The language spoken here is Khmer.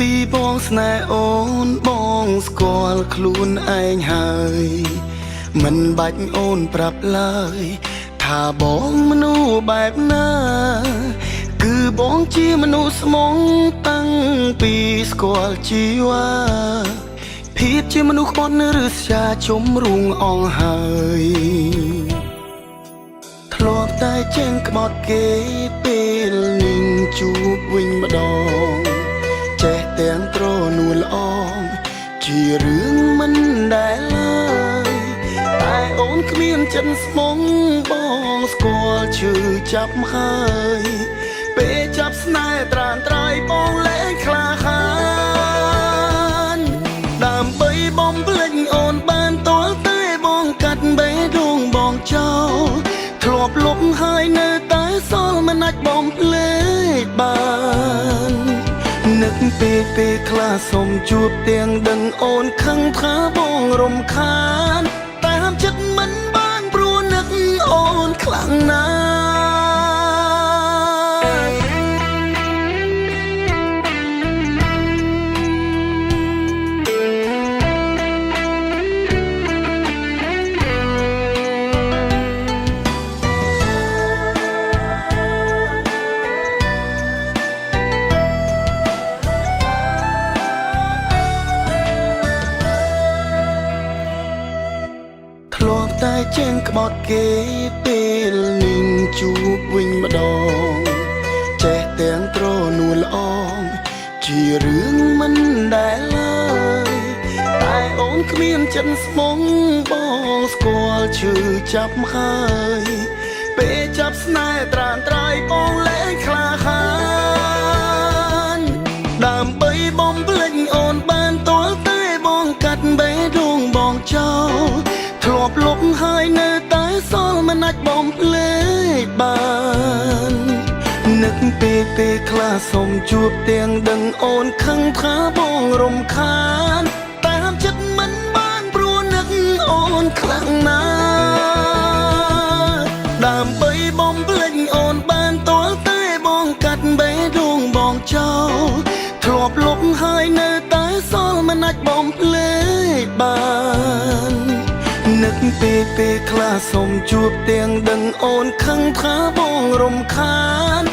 ពីបងស្នេហ៍អូនបងស្គាល់ខ្លួនឯងហើយមិនបាច់អូនប្រាប់ឡើយថាបងមនុស្សបែបណាគឺបងជាមនុស្សស្មងតាំងពីស្គាល់ជីវ៉ាភាពជាមនុស្សក្បត់ឬស្យាជំរុងអងហើយ ធ្លាប់តែចេញក្បត់គេពេលនឹងជួបវិញម្ដងចេះទាំងត្រនួលល្អងជារឿងមិនដែលឡើយតែអូនគ្មានចិត្តស្មងបងស្គាល់ឈឺចាប់ហើយពេលចាប់ស្នេហ៍ត្រានត្រាយបងលែងក្លាហានដើម្បីបំភ្លេចអូនបានតលតែបងកាត់បេះដូងបងចោល ធ្លាប់លុបហើយនៅតែសល់មិនអាចបំភ្លេចបាននឹកពេលពេលខ្លះសុំជួបទាំងដឹងអូនខឹងថាបងរំខានតាមចិត្តមិនបានព្រោះនឹកអូនខ្លាំងណាស់ ធ្លាប់តែចេញក្បត់គេពេលនឹងជួបវិញម្ដងចេះទាំងត្រនួលល្អងជារឿងមិនដែលឡើយតែអូនគ្មានចិត្តស្មងបងស្គាល់ឈឺចាប់ហើយពេលចាប់ស្នេហ៍ត្រានត្រាយបងលែងក្លាហានដើម្បីបំភ្លេចអូនបានតលតែបងកាត់បេះដូងបងចោល ធ្លាប់លុបហើយនៅតែសល់មិនអាចបំភ្លេចបាននឹកពេលពេលខ្លះសុំជួបទាំងដឹងអូនខឹងថាបងរំខានតាមចិត្តមិនបានព្រោះនឹកអូនខ្លាំងណាស់ដើម្បីបំភ្លេចអូនបានតលតែបងកាត់បេះដូងបងចោលធ្លាប់លុបហើយនៅតែសល់មិនអាចបំភ្លេចបាន នឹកពេលពេលខ្លះសុំជួបទាំងដឹងអូនខឹងថាបងរំខាន